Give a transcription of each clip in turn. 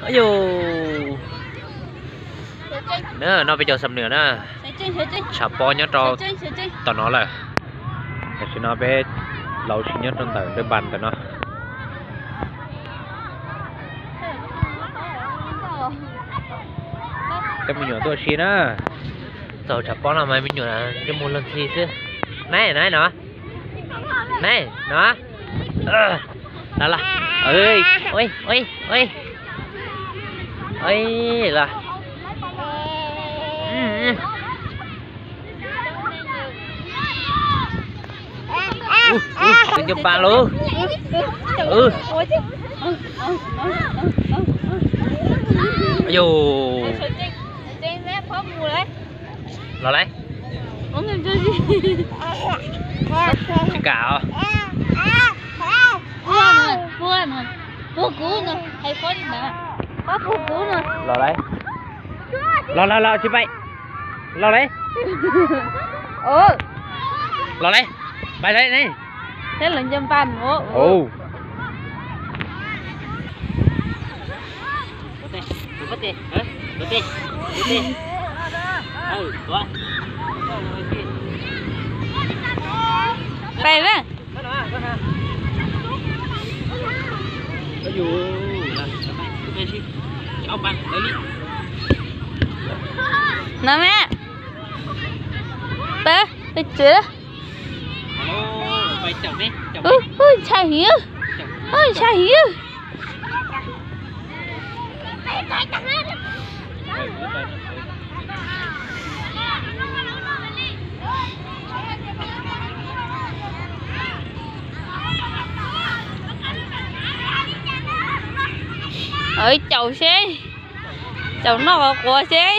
Ayu, no peb cov xam nws na, tshav pob nyob rau tom no lawm. Tam sim no peb laus tsis nyob rau ntawm nrab npas ntawm no. Cov me nyuam tuaj si na, txog tshav pob no mas me nyuam ntsej muag luag ntxhi xwb. Neb, neb no, neb no, los los, ua ua ua los. Nws cov pas lawm. Ayu, los lawm. Tsis kam os. Los lawm. Los los los tsis pais. Los lawm. Los lawm. Pais lawm ne. Thiab lawv nco npas. Pais na. No me. Pais, pais tsev. Ntshai heev, ntshai heev. Caum seb, caum noj qhov quav seb.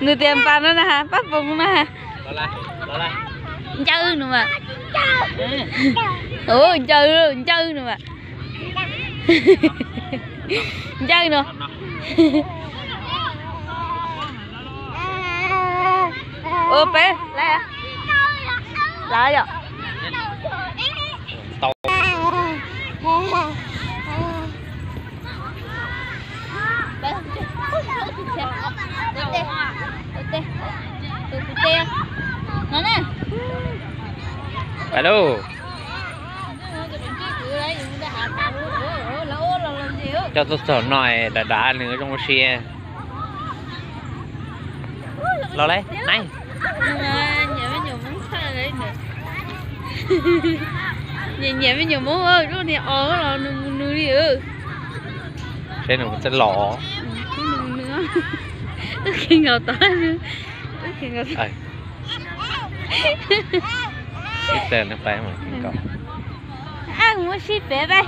Nws tias npas no na, pab poos na. Ncawg no mas. Ncawg, ncawg no mas. Ncawg no. Ua peb lawm, lawm yom. Alo. Coj tuaj txog no dav dav nws zoo ua si. Los lawm, neb. Nyiam nyiam me nyuam Hmoob, lub niag os los nws mus nws li. Seb nws txawj los. Wb khi nkaus tod, wb khi nkaus tod. Ib teg nws pais mus khi nkaus. Mus ua si pem peb.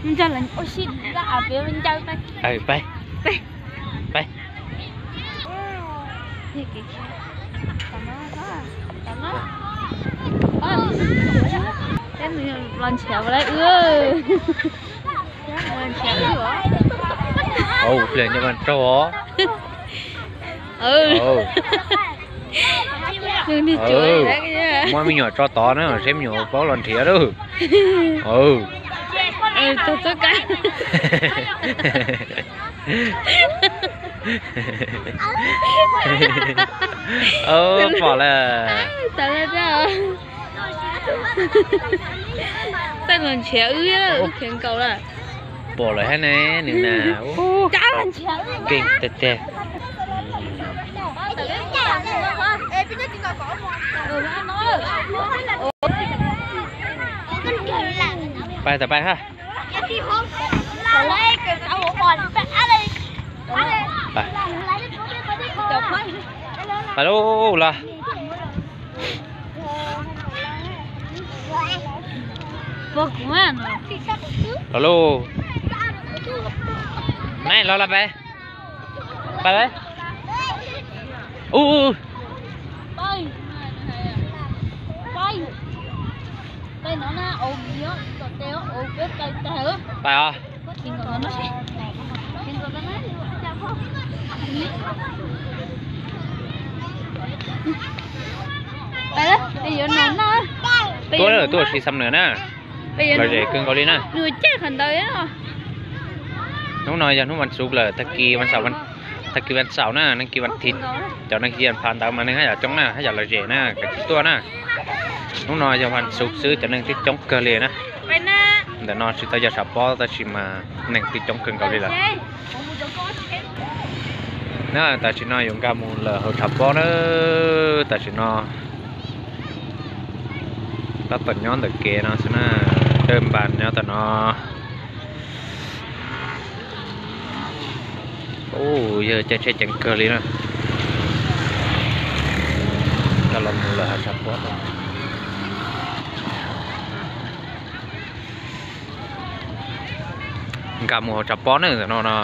Nrog lawv ua si lawm pem ncaws peb. Peb, peb. Los nrhiav lawm. Pliag nyob mas raug os. Muab me nyuam tso tod na, seb me nyuam paub los nrhiav lauj. Pom lawm. Txawj los nrhiav wb, wb khiav nkaus lawm. Pom lawm hab ne, nws na. Keej tiag tiag. Pais tas pais ha. Pais lauj los. Los lauj. Neb los los pais. Pais. Ub, ub. Pais os. Pais, yuav noj noj. Tuaj, tuaj ua si Xam Nuas na. Lom zem kawg nkaus li na. Hnub no yog hnub vas xuv lawm, tag kis vas xaum, tag kis vas xaum na, nag kis vas thiv, cov neeg ci vas phav ntawd mas neeg haj yam coob na, haj yam lom zem na, kav tsij tuaj na. Hnub no yog vas xuv xwb cov neeg thiaj coob kawg li na. Ntawm no tsis tau yog tshav pob tab sis mas neeg thiaj coob kawg nkaus li lawm. Na, tam sim no yuav nkag mus lawm hauv tshav pob na. Tam sim no tab tom nyob ntawm kev no xwb na, dawb npas nyob tam no. Ub, yog caij tsheb ceev kawg li na. Nkag los mus lawm hauv tshav pob. Nkag mus hauv tshav pob ne, tam no no.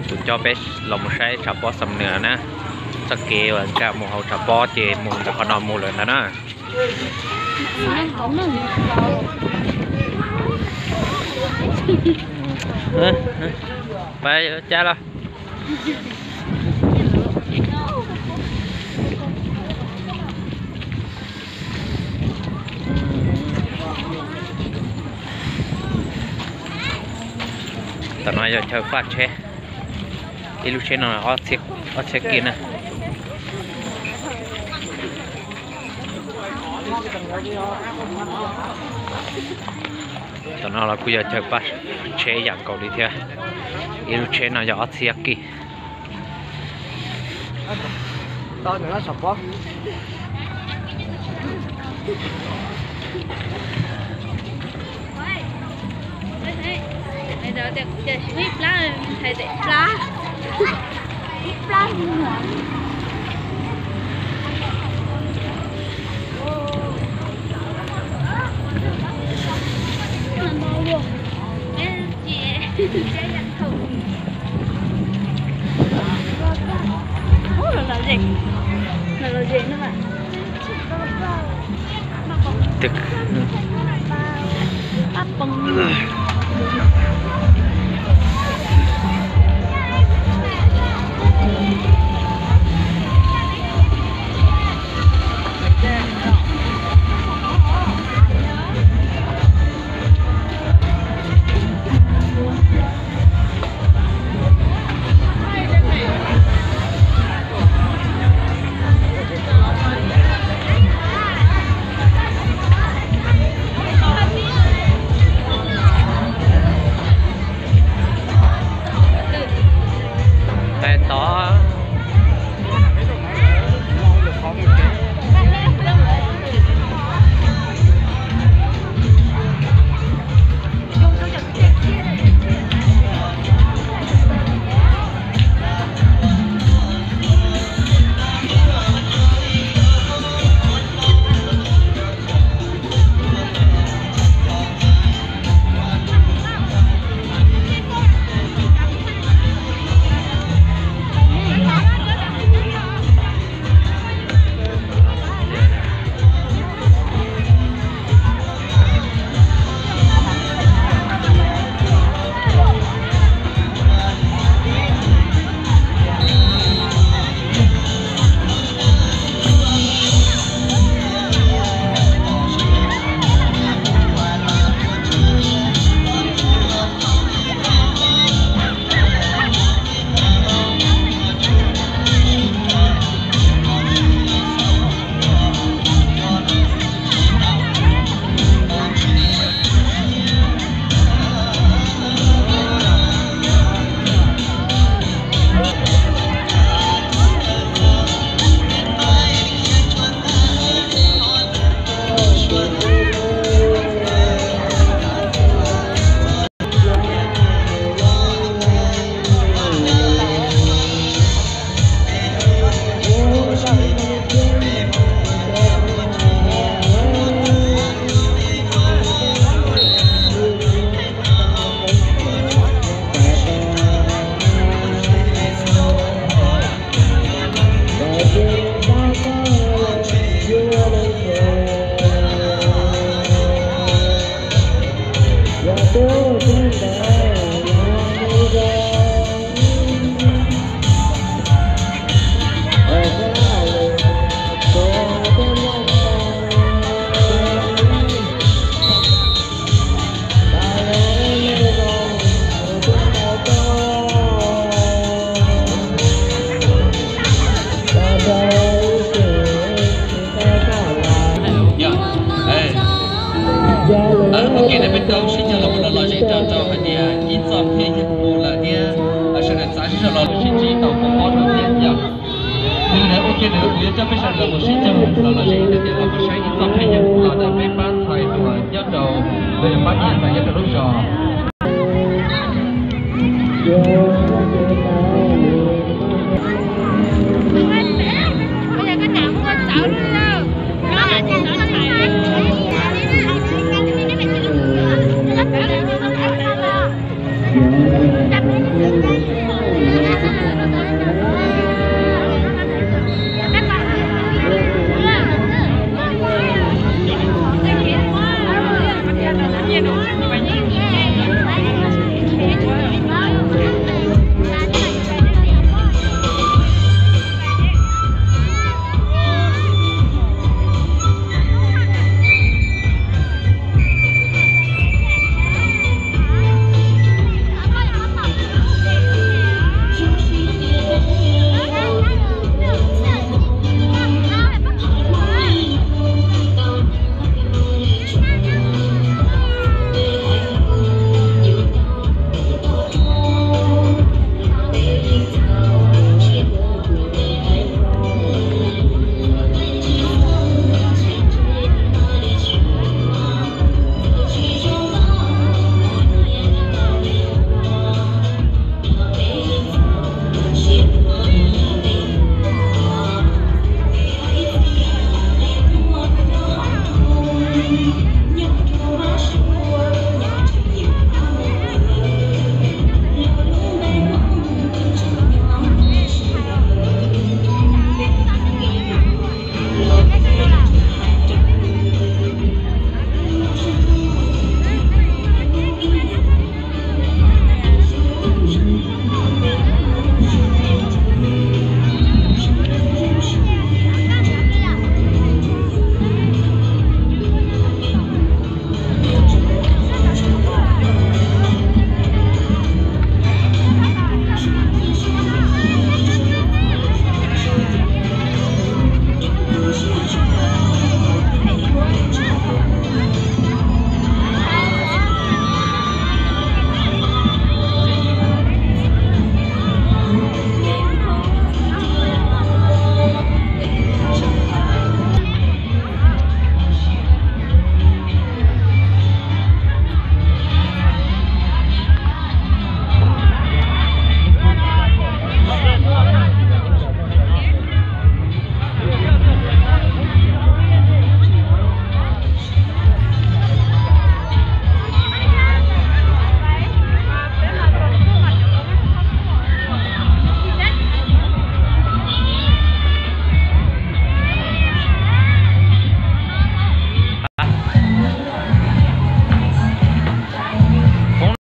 Kuv coj peb los mus saib tshav pob Xam Nuas na. Txoj kev uas nkag mus hauv tshav pob ces mus ntawm qhov no mus lawm ntawd na. Pab cab los. Tam no yog chaw faj tsheb, ib lub tsheb no ob txhiab kis na. Tam no los kuj yog chaw faj tsheb yam nkaus li thiab, ib lub tsheb no yog ob txhiab kis. Tes tod. Tau sib caug los mus los los ze rau rau hais tias ib txoj pheej yeej mus lawm thiab, sawv daws txav sib zog los sib ntsib tau pom pob rau thiab yom. Nws ua kiag nws kuv yuav coj peb sawv daws los mus sib caug los los ze ib tag tias los mus saib ib txoj pheej yeej mus los ntawm peb